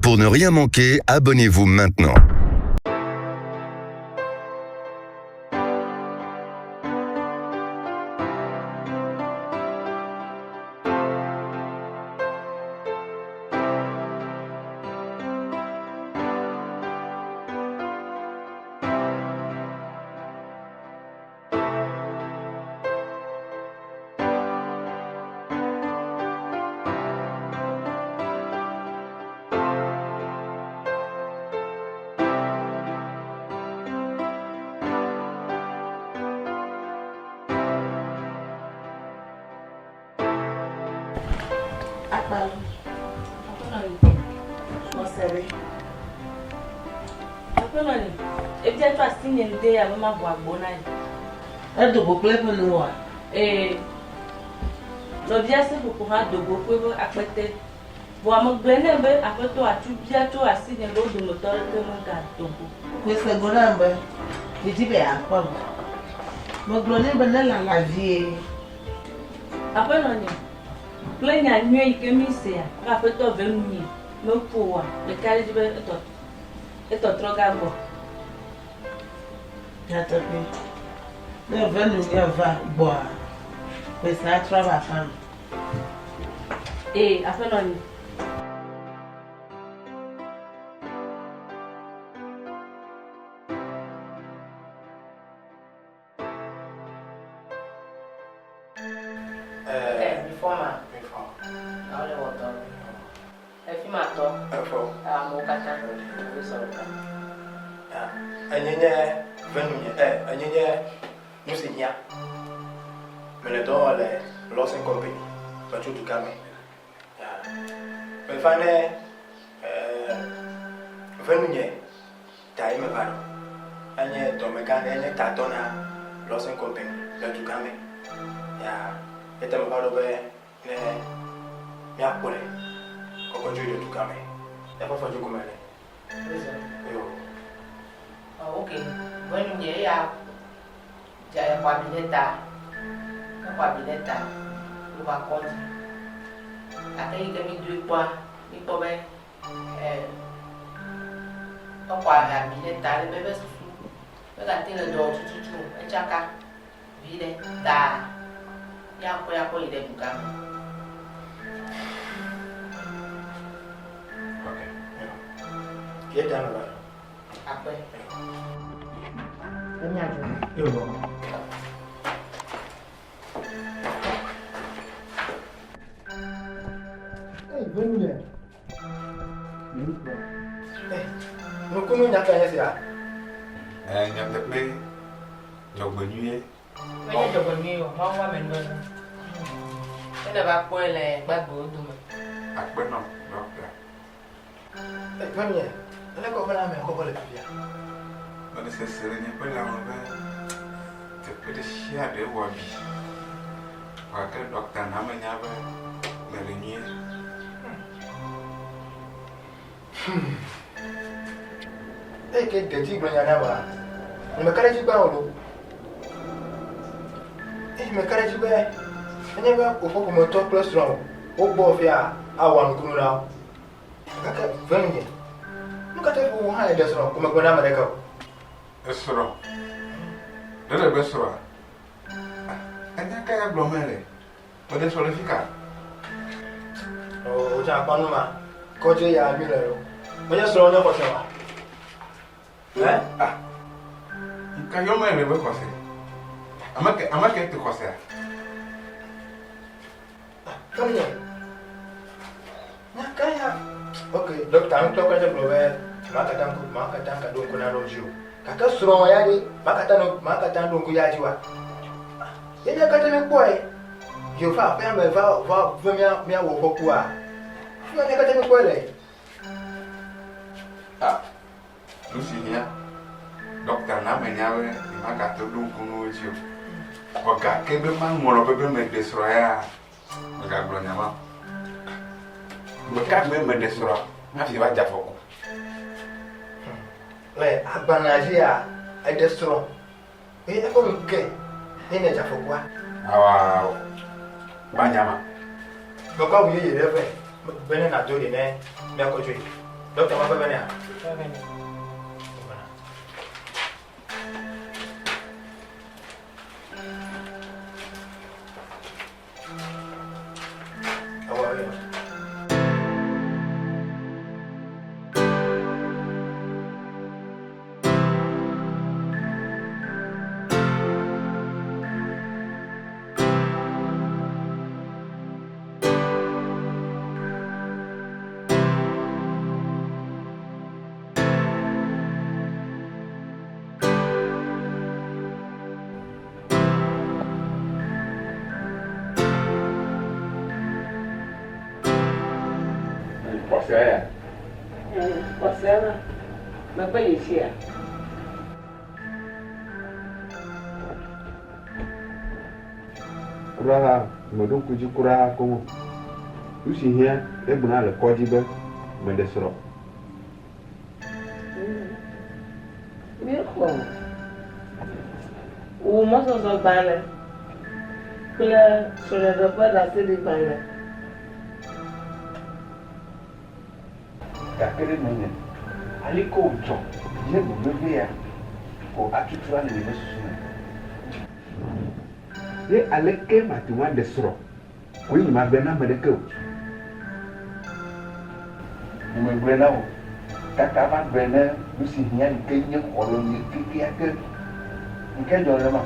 Pour ne rien manquer, abonnez-vous maintenant. Akpalu. Xɔse ɖe. Aƒenɔ ni, ebia tso asinye ŋde ya be maʋu agbo na ye. Edo go kple eƒe nuwoa? Ee. Nɔvia seƒoƒo hã do go kple eƒe akpete. Vɔa megblɔe nɛ be Aƒetɔ atsu bia tso asinye be wo dometɔ aɖeke megado go. Mese go nam be, Yedi be yeakpɔm. Megblɔ nɛ be nelala vie. Aƒenɔnye, kple nya nyui yi ke mísea be Aƒetɔ ve nunye meku oa, meka ɖe edzi be etɔtrɔ gagbɔ. Nyateƒee, ne eve nunye va gbɔa, mese atrɔ ava aƒea me. Ee, aƒenɔnye. Mi fɔ ma? Mi fɔ. Na wole wɔ dɔ. Efi ma tɔ. Efɔ. Amewo katã wo sɔ ɖeka. Enye nye venunye ɛ enye nye nu si hiã. Mele dɔ wɔm le Lawson Company metso dugã me. Meva ne venunye Ta ye meva ɖo. Enye dɔmegã ɖe, enye tatɔ na Lawson Company le dugã me. Ya eta meva ɖo be ne míakplɔe kɔkɔ dzoe ɖe dugã me. Eƒe afɔ gome le. Yo. Oh, ok. Venu nye eya dza exɔ abi ɖe ta. Exɔ abi ɖe ta. Wova kɔdzi. Gake yi ke mi doe kpɔa, mi kpɔ be Exɔ abi ɖe ta ale be eƒe susu megate le dɔ tututu o. Etsaka viɖe ta ya kɔe akɔ yi ɖe dugã me. Ok. Ye ta me va. Akpe. Enya dzo. Yo. Hey, venue. Nukunu nya ka nye sia? Ɛ nyateƒe dzɔgbenyuie. Menye dzɔgbenyuie o, Mawu ame nuveve. Ne nèva kpɔe le gbagbewo dome. Akpe nɔ ɖɔkta. Venue, ele kɔ ƒe lãme kɔkɔ le fifia. Mele sese le nye ƒe lãme be teƒe ɖe sia ɖe wɔ abi. Gake ɖɔkta na menya be mele nyuie. Hmm. Eyi ke deti gblɔ nya na ma, nyemeka ɖe edzi gbã o lo. Eyi meka ɖe edzi be nenye be woƒe ƒometɔ kple srɔ̃ wogbɔ fia awɔ nukunu na wo. Gake ve nunye. Nu ka tae wò hã èɖe srɔ̃ ko megblɔ na ame ɖeke o? Esrɔ̃? Ɖe le be srɔ̃a? Enya ka ya gblɔm mele? Meɖe srɔ̃ le fi ka? Oo, wò tsã akpɔ nu ma. Kɔdzi ya mi le ɖo. Menye srɔ̃ nye xɔse wa. Ɛ? Ah. Nka yɔ mele be xɔse. Ame ke ame ke te xɔsea? Ah, tɔnye. Nya ka ya? Ok, ɖɔkta ŋutɔ kura dze gblɔ be makata ŋku makata ŋka ɖo ŋku naɖewo dzi o. Gake srɔ̃ ya ɖe makata no makata ɖo ŋku ya dzi wa. Ye mía katã míekpɔe. Yewo va aƒea me va va ve mía mía wɔ fɔkua. Fi ma mía katã míekpɔe le. Ah, nu si hiã ɖɔkta na menya be nyemagate ɖo ŋku nuwo dzi o. Vɔ gake be maŋlɔ be be meɖe srɔ̃ ya Mègagblɔ nya ma o. Gbe ka gbee meɖe srɔ̃a hafi va dze afɔku? Le agbalẽa dzia, eɖe srɔ̃ eye eƒe nu ke ye nèdze afɔkua. Awao, gba nya ma. Mekɔ awu yeye ɖe vɛ be ne nàdo ɖi ne míakɔ dzoe. Dɔkta ma veve nɛa? Veve nɛ. Xɔse ya. Xɔse la, mekpe yi sia. Kura hã, meɖo ŋku dzi kura koŋ o. Nu si hiã egblɔ na le kɔdzi be meɖe srɔ̃. Míexɔ wò mɔzɔzɔgbalẽ kple srɔ̃ɖeɖe ƒe ɖaseɖigbalẽ. Gake ɖe menye aleke wòdzɔ nye nu vevia ko atutu anɔ nye susu me. Ye aleke mate ŋu aɖe srɔ̃ koe nyemagblɔe na ame ɖeke o. Nyemegblɔe na wò o, gake ava gblɔe ne nu si hiã yi ke nye xɔlɔ̃nye kekeake. Ŋke dzɔ nenema?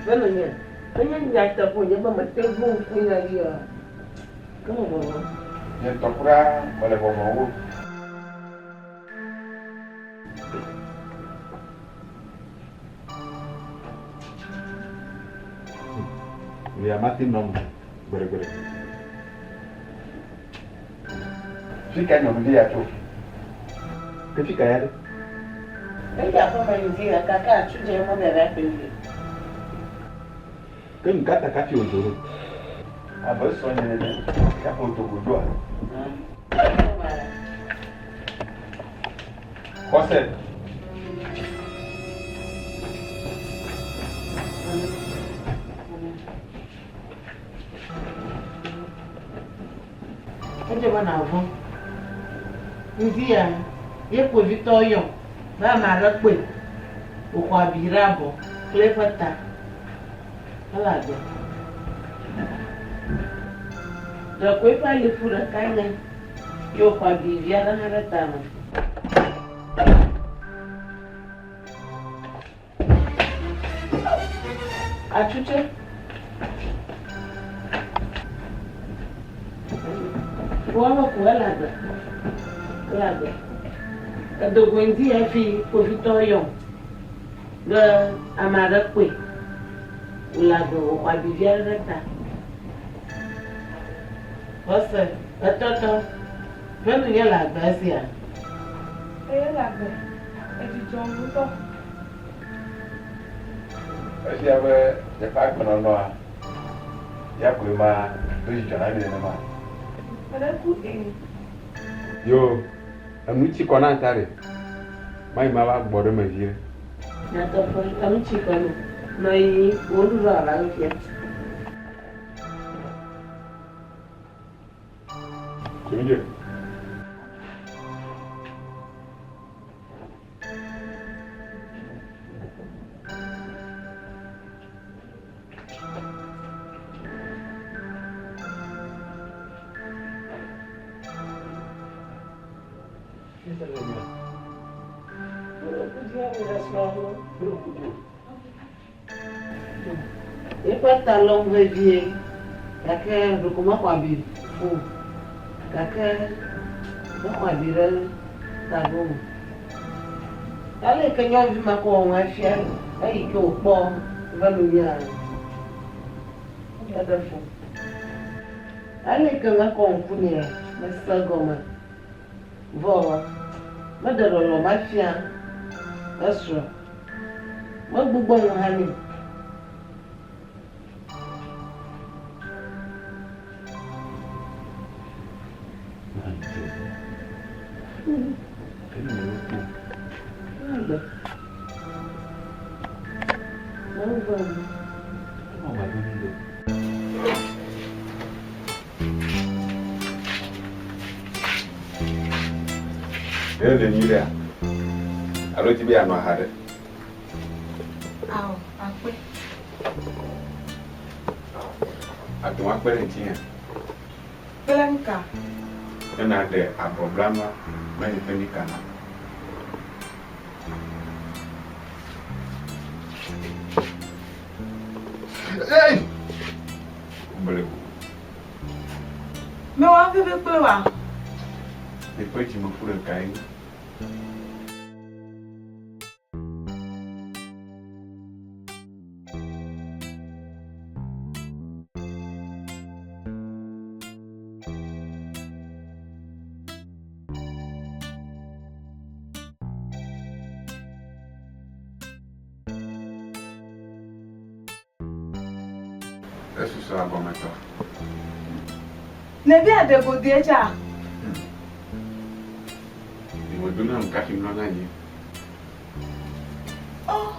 Venɔnye, menye nyateƒe wònye be mete ŋu ɖo ŋku nya dzi oa? Ke me vɔvɔ̃m. Nye ŋutɔ kura mele vɔvɔ̃m wu. Lia mate nɔm gbeɖegbeɖe. Fi ka nyɔnuvi ya tso? Ke fi ka ya ɖe? Eyi aƒeme ŋdi ya kaka atsu dze mɔ ɖe ɖe aƒe vie. Ke nu ka ta kafi wòdzo ɖo? Abe srɔ̃nye nene, ya ƒo do godzoa? Xɔse. Edze be nàvɔ̃. Ŋdi ya, ye kpovitɔwo yɔm be ame aɖe kpɔe wòxɔ abi ɖe abɔ kple eƒe ta. Ele agbe. Ɖeko eƒe aliƒu ɖeka ŋe ye wòxɔ abi vi aɖe hã ɖe tame. Atsutse. Woame ko ele agbe. Ele agbe. Edo go ŋdi hafi kpovitɔwo yɔm be ame aɖe kpɔe wòle agbe wòxɔ abi vi aɖe ɖe ta. Xɔse, etɔtɔ, be nunye le agbe esia? Eye ele agbe. Edzi dzɔm ŋutɔ. Efia be yeƒe agbenɔnɔa ya koe ma do dzidzɔ na mi nenema? Meɖe ku ee. Yoo, enu ti kɔ na ta ɖe. Mayi mava gbɔ ɖe eme vie. Nyateƒe, enu ti kɔ nɛ. Nɔ yiyi, wò nuɖuɖu ava fifia. Tsomi dze. Eƒe ta lɔm vevie gake ɖeko mexɔ abi o gake mexɔ abi ɖe tagbɔ o. Ale yi ke nyɔnuvi ma kɔ wɔ nua fia eyi ke wòkpɔ va nu nyaa, eɖe fu. Ale yi ke mekɔ ŋku nɛ mese egɔme vɔ meɖe lɔlɔ̃ ma fia esrɔ̃. Megbugbɔ nu hã nɛ. Ɖe le nyui ɖea? Alo di be yeanɔ aha ɖe? Ao, akpe. Ate ŋu akpe ɖe ŋutinyea? Kple nuka? Ne nàɖe abɔblanua na nye ƒe nika nam. Ei! Woblewu. Mewɔ nuvevi kple wòa? Yeƒe dzimeƒu ɖekae nye. Esusɔ agɔmetɔ. Nèbia ɖe godue tsa? Nyemedona ŋu kafi mlɔna anyi o. Oh.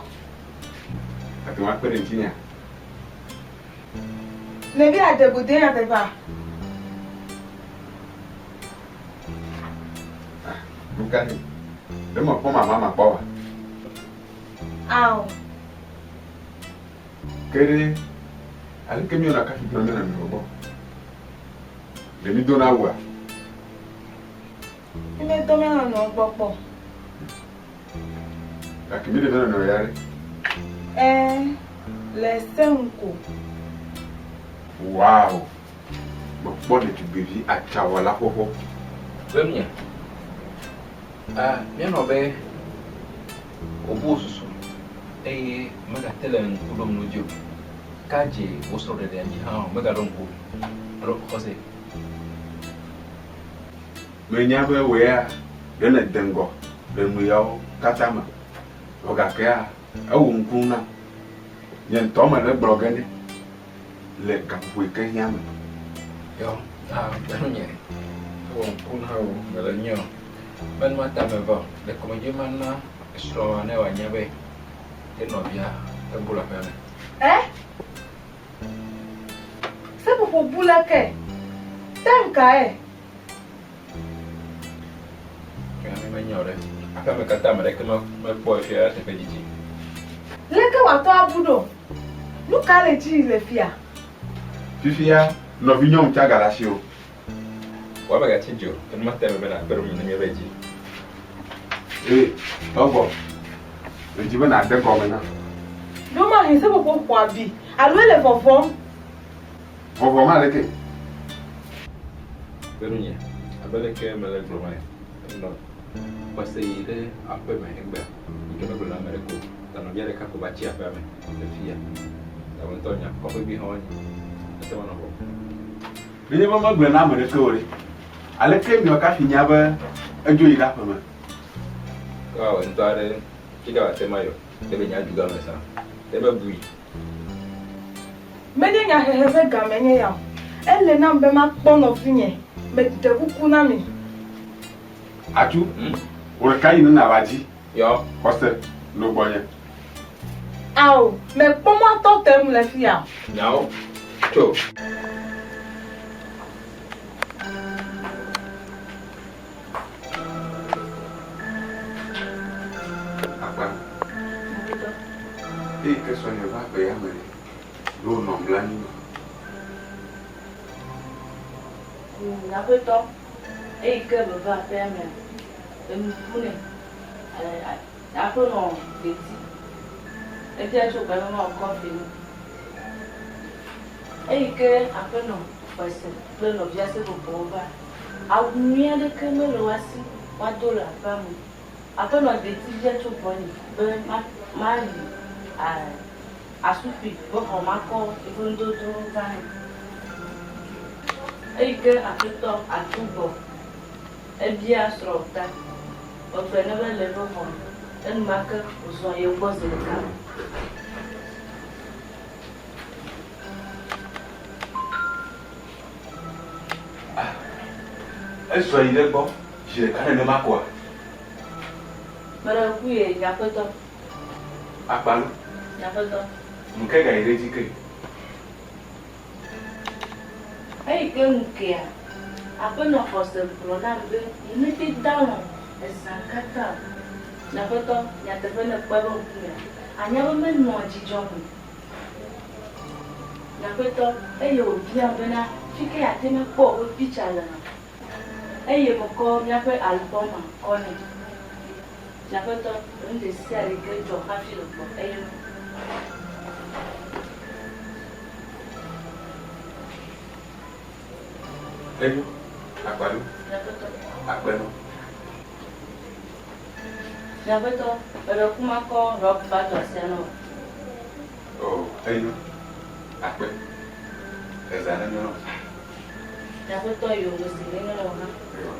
Àte ŋu akpe ɖe ŋutinyea? Nèbia ɖe godue nyateƒea? Ah, nukae? Ɖe mekpɔ mama makpɔ oa? Ao. Ke ɖe, aleke míewɔna kafi dona mía nɔnɔewo gbɔ? Ɖe mídona awua? Mímedɔ mía nɔnɔewo gbɔ kpɔ o. Gake míeɖe mía nɔnɔewo ya ɖe? Ɛ̃, le se nu ko. Wow! Mekpɔ ɖetugbivi atsawɔla xoxo. Be mia, a míanɔ be wòbu wò susu eye mègate le ŋku ɖom nu dzi o. Ka dze wò srɔ̃ɖeɖea dzi hã o, mègaɖo ŋku o. Alo xɔse. Menya be wò ya ɖe nède ŋgɔ le nu yawo katã me, vɔ gakea, ewɔ nuku nam. Nye ŋutɔ mele egblɔ ge nɛ le gaƒoƒo yi ke hiã me. Yɔ, a, enye, ewɔ nuku na wò, mele nyuie o. Be nu mata meva o, ɖeko medzi be mana srɔ̃wòa ne wòanya be ye nɔvia ebu le aƒea me. Ɛ? Seƒoƒo bu la ke? Time kae? Ke mi menya o ɖe. Aƒea me katã ame ɖeke mekpɔe fia eteƒe didi. Leke wòatɔ abu ɖo? Nu ka le edzi yi le fia? Fifia nɔvinyɔnu tsa ga le asiwò. Wò megatsi dzi o, enumate mebe nàkpe ɖe ŋunye ne míeva edzi. Ee, tɔgbɔ, medi be nàde gɔme nam. Ɖewomahi seƒoƒo ƒo abi alo ele vɔvɔ̃m. Vɔvɔ̃m aleke? Kpe nunye, abe leke mele gblɔm ene, enɔ xɔse yi ɖe aƒe me egbea, yi ke megblɔ na ame ɖeke o. Ta nɔvia ɖeka ko va tsi aƒea me le fiya. Ta wò ŋutɔ nya, kɔƒevi hã wonye, mete ŋu anɔ vɔvɔ̃m. Nenye be megblɔe na ame ɖeke o ɖe, aleke miawɔ kafi nya be edzo yi ɖe aƒe me? Ke wòawɔ ŋutɔ aɖe fika wòate ŋu ayi o, ɖe be nya dugã me sã, ɖe be bui. Menye nyahehe ƒe game nye ya o. Ele nam be makpɔ nɔvinye. Meɖe kuku na mi. Atsu, wò ɖeka yi ne nàva dzi. Yɔ. Xɔse, no gbɔnye. Ao, mekpɔ mɔ atɔ te ŋu le fiya o. Nyawo, tso. Akpa. Eyi ke srɔ̃nye va gbe ya me ɖe, ɖe wònɔ blanui ma? Aƒetɔ, eyi ke meva aƒea mea, enu ku nɛ. Aƒenɔ deti. Ebia tso gbɔnye be mawɔ kɔfi nɛ. Eyi ke aƒenɔ xɔse kple nɔvia seƒoƒowo va, awu nyui aɖeke mele woa si woado le aƒea me o. Aƒenɔ deti bia tso gbɔnye be mayi asukui be xɔ makɔ eƒe nudodowo va nɛ. Eyi ke aƒetɔ atu gbɔ, ebia srɔ̃ ta. Megblɔe nɛ be ele eƒe xɔ me. Enumake wòzɔ yi egbɔ zi ɖeka. Ah, ezɔ yi ɖe egbɔ zi ɖeka nenema koa? Meɖe ŋku ye, nye aƒetɔ. Akpalu. Nye aƒetɔ. Nu ke gayi ɖe edzi ke? Eyi ke ŋu kea, aƒenɔ xɔse gblɔ nam be, Nyemete da alɔ̃ o. Ezã katã o. Nye aƒetɔ, nyateƒe ne èkpɔe be ŋkumea, ànya be menɔa dzidzɔ me o. Nye aƒetɔ, eye wòbiam bena, Fi ka yeate ŋu akpɔ wò piktsa le hã? Eye mekɔ míaƒe albɔma kɔ nɛ. Nye aƒetɔ, nu ɖe sia ɖe ke dzɔ hafi le gbɔ eye nu. Enyo, akpaɖo, Nye aƒetɔ. akpenɔ. Nye aƒetɔ, meɖe ku makɔ rɔba do asia na wò. Oh, enyo, akpe. Eza nenyo na wò. Nye aƒetɔ yo, mesi nenyo na wò hã. Yo.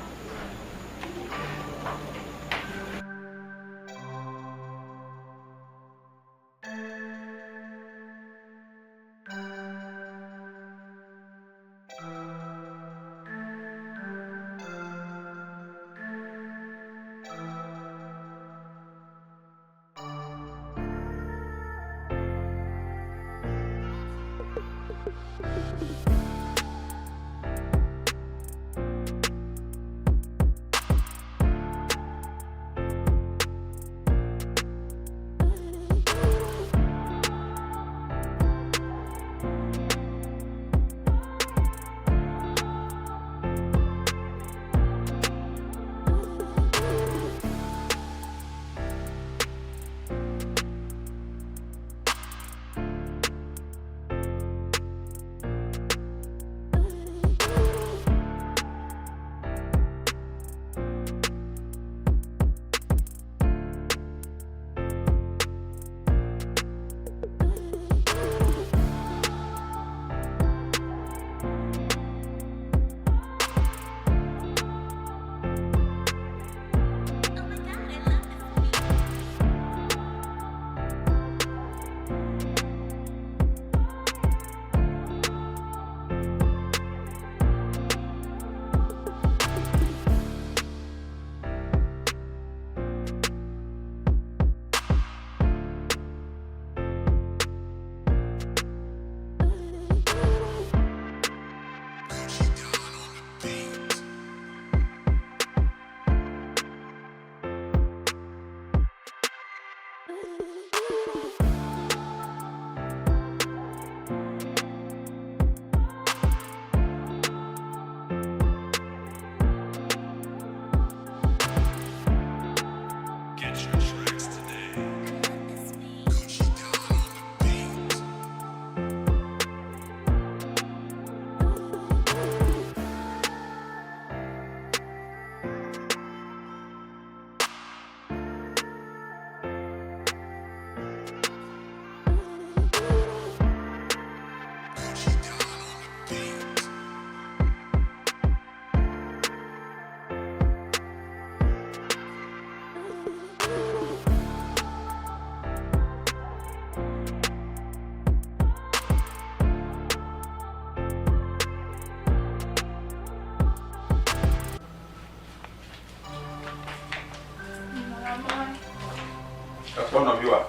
Ekpɔ nɔviwòa?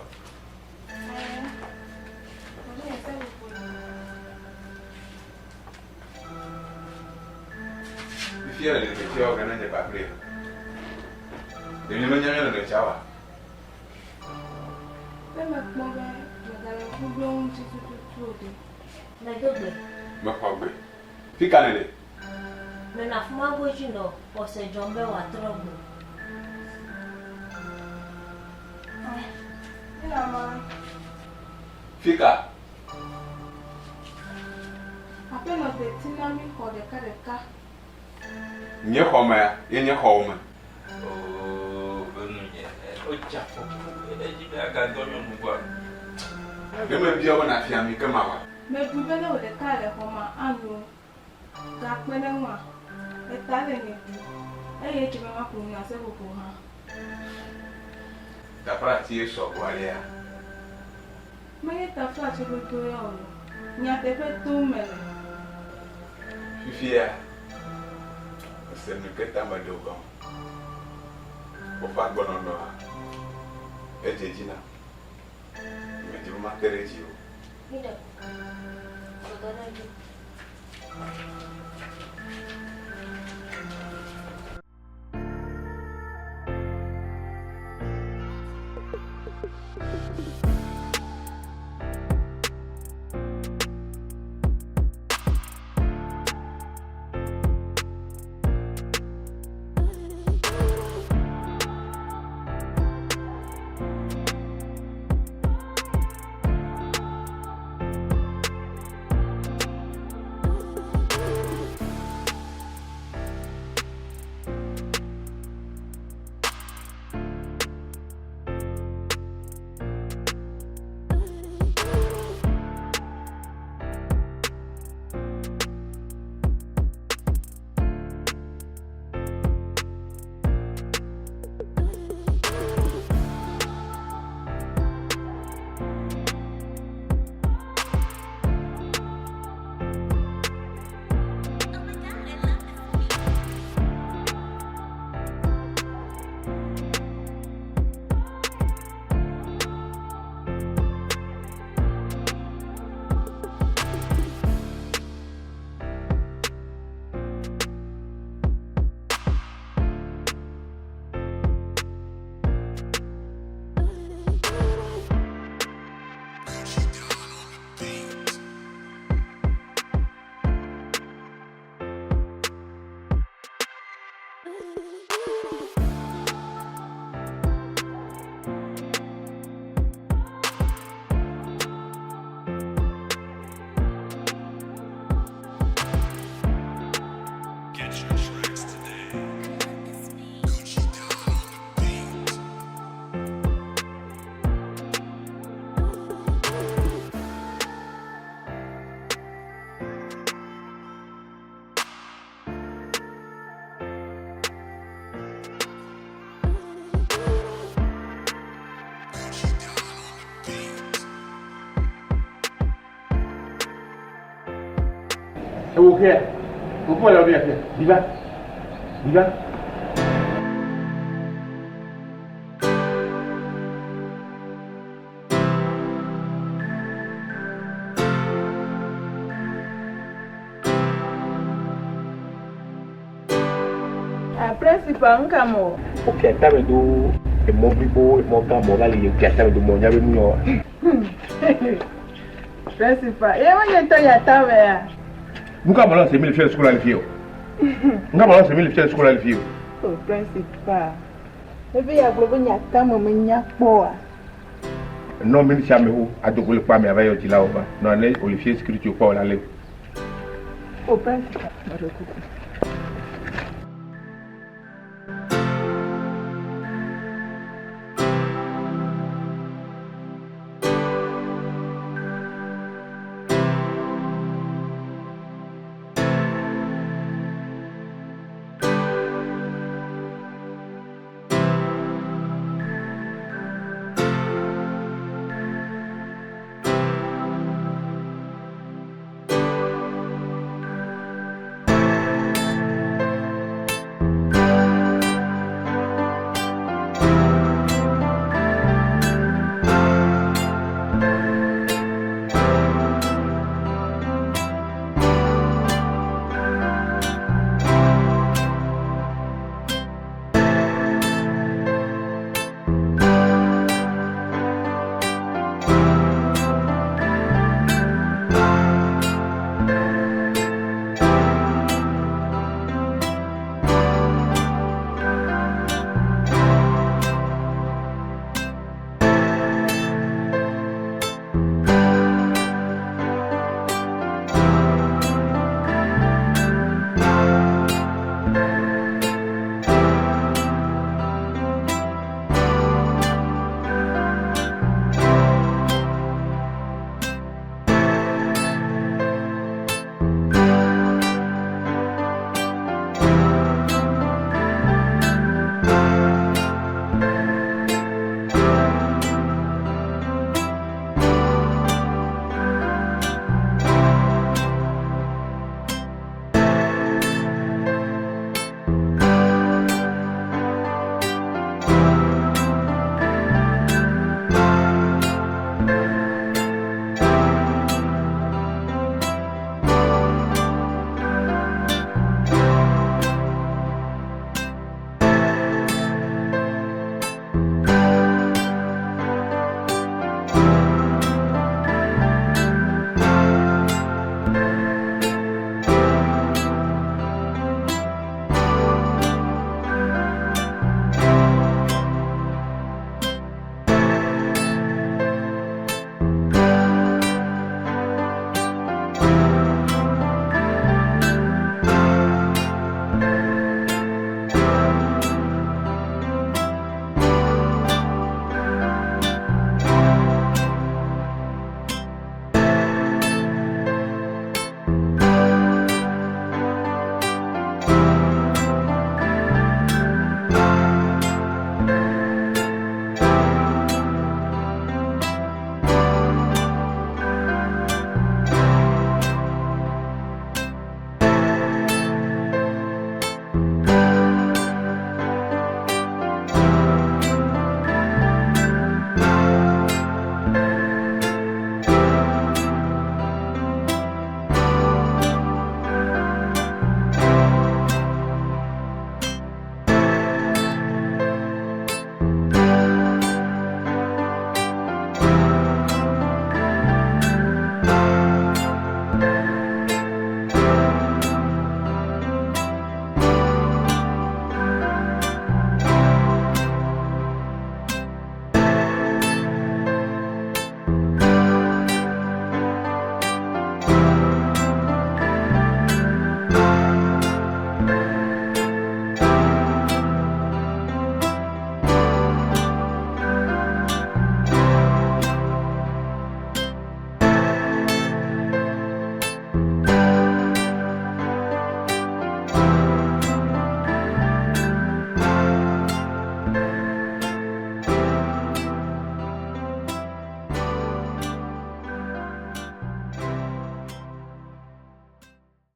Fifia le ɖeɖe fia wɔ gana nye kpakple. Ɖevi menya mía nɔnɔe tsa wa. Ne mekpɔ be megale ŋku ɖom ŋuti tututu o ɖe. Medo gbe. Mexɔ gbe. Fika nèle? Menɔ afi ma godzi nɔ xɔse dzɔm be wòatrɔ gbɔ. Fika? Aƒenɔ deti na mí xɔ ɖekaɖeka. Nye xɔ mea ye nye xɔwò me. Oo, venunye, wodze afɔku, edzi be agadɔ nyɔnu gbɔa? Ɖe mebia be nàfia mi ke mawa. Mebui be ne wò ɖeka le xɔ ma ano gakpe ɖe eŋua, eta le nye ɖu eye edze be maƒo nu na seƒoƒo hã. Taflatsie sɔ gbɔ alea? Menye taflatse dodo ya o, nyateƒe tom mele. Fifia, mese nu ke ta meɖe wò gɔme. Woƒe agbenɔnɔa, edze edzi nam. Medi be mate ɖe edzi o. Míɖe kuku, wɔ dɔ ɖe edzi. Ewo ke ŋkume le wò afia. Ɖi va. Ɖi va. Ah, principal, ŋka mɔ. Woke atame do emɔ blibo, emɔ gã mɔ va li woke atame do mɔ nya be nu yɔ. Principal, ye menye tɔ nye atame ya. Nuka mɔ la se mi le fia le sukula le fi o. Nuka mɔ la se mi le fia le sukula le fi o. Oh, principal. Ebe ya gblɔ be nye atame menya kpɔa. Nɔ mi sia amewo adogo le kpɔ ame ava yɔ dzilawo va. Nɔ ne Olivier security kpɔ la le. Oh, principal, meɖe kuku.